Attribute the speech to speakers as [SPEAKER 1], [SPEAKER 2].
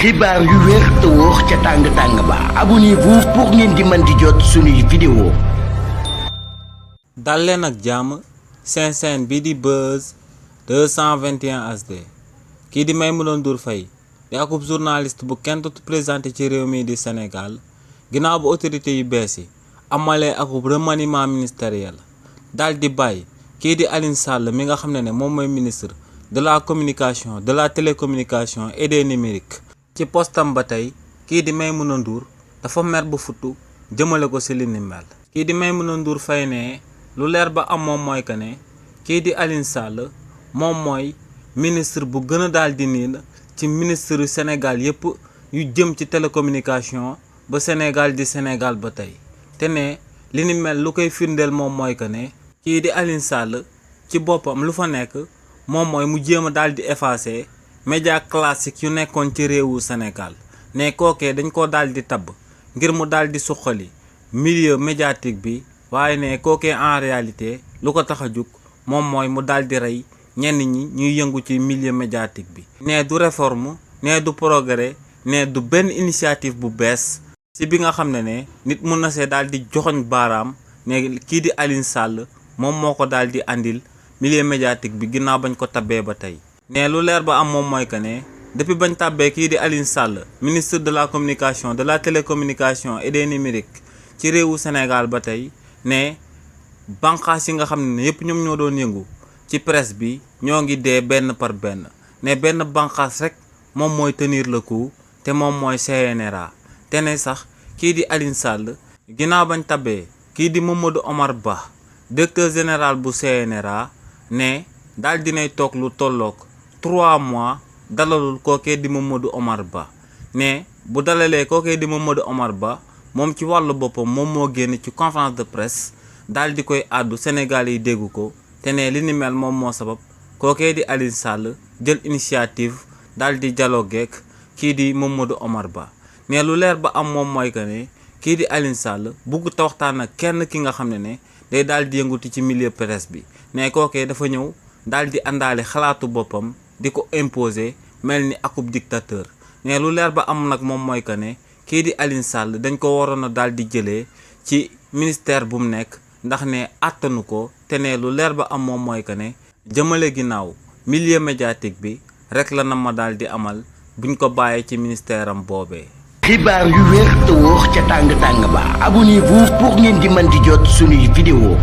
[SPEAKER 1] xibaar yu wér te wóor ca tàng-tàng ba abonnez-vous pour ngeen di mën di jot suñuy vidéo.
[SPEAKER 2] dal leen ak jàmm seen chaîne bi di Buzz 221 HD kii di Maimouna Ndour Faye di akub journaliste bu kenn dootu présenté ci réew mi di Sénégal ginnaaw bu autorité yu bees yi amalee akub remaniement ministériel daal di bàyyi kii di Alioune Sall mi nga xam ne moom mooy ministre de la communication de la télécommunication et des numériques ci postam ba tey kii di Maimouna Ndour dafa mer bu futtu jëmale ko ci li ni mel. kii di Maimouna Ndour Faye ne lu leer ba am moom mooy que ne kii di Alioune Sall moom mooy ministre bu gën a daal di niin ci ministre yu Sénégal yépp yu jëm ci télécommunication ba Sénégal di Sénégal ba tey te ne li ni mel lu koy firndeel moom mooy que ne kii di Alioune Sall ci boppam lu fa nekk moom mooy mu jéem a daal di effacer média classique yu nekkoon ci réewu Sénégal ne kookee dañ ko daal di tabb ngir mu daal di suqali milieu médiatique bi waaye ne kookee en réalité lu ko tax a jug moom mooy mu daal di rey ñenn ñi ñuy yëngu ci milieu médiatique bi. ne du réforme ne du progrès ne du benn initiative bu bees ci bi nga xam ne nit mun na see daal di joxoñ baaraam ne kii di Alioune Sall moom moo ko daal di andil milieu médiatique bi ginnaaw bañ ko tabbee ba tey. ne lu leer ba am moom mooy que ne depuis bañ tàbbee kii di Alioune Sall ministre de la communication de la télécommunication et des numériques ci réewu Sénégal ba tey ne bànqaas yi nga xam ne yëpp ñoom ñoo doon yëngu ci presse bi ñoo ngi dee benn par benn ne benn bànqaas rek moom mooy tenir le coup te moom mooy CNRA te ne sax kii di Alioune Sall ginnaaw bañ tabbee kii di Mamadou Omar Ba directeur général bu CNRA ne daal dinay toog lu tolloog 3 mois dalalul kookee di Mamadou Omar Ba ne bu dalalee kookee di Mamadou Omar Ba moom ci wàllu boppam moom moo génn ci conférence de presse daal di koy àddu Sénégal yi dégg ko te ne li ni mel moom moo sabab kookee di Alioune Sall jël initiative daal di dialoguer kii di Mamadou Omar Ba ne lu leer ba am moom mooy que ne kii di Alioune Sall bugg ta waxtaan ak kenn ki nga xam ne day daal di yënguti ci milieu presse bi ne kookee dafa ñëw daal di àndaale xalaatu boppam di ko imposer mel ni akub dictateur ne lu leer ba am nag moom mooy que ne kii di Alioune Sall dañ ko waroon a daal di jëlee ci ministère bu mu nekk ndax ne àttanu ko te ne lu leer ba am moom mooy que ne jëmale ginnaaw milieu médiatique bi rek la na ma daal di amal buñ ko bàyyee ci ministère am boobee.
[SPEAKER 1] xibaar yu wér te wóor ca tàng-tàng ba abonnez-vous pour ngeen di mën di jot suñuy vidéo.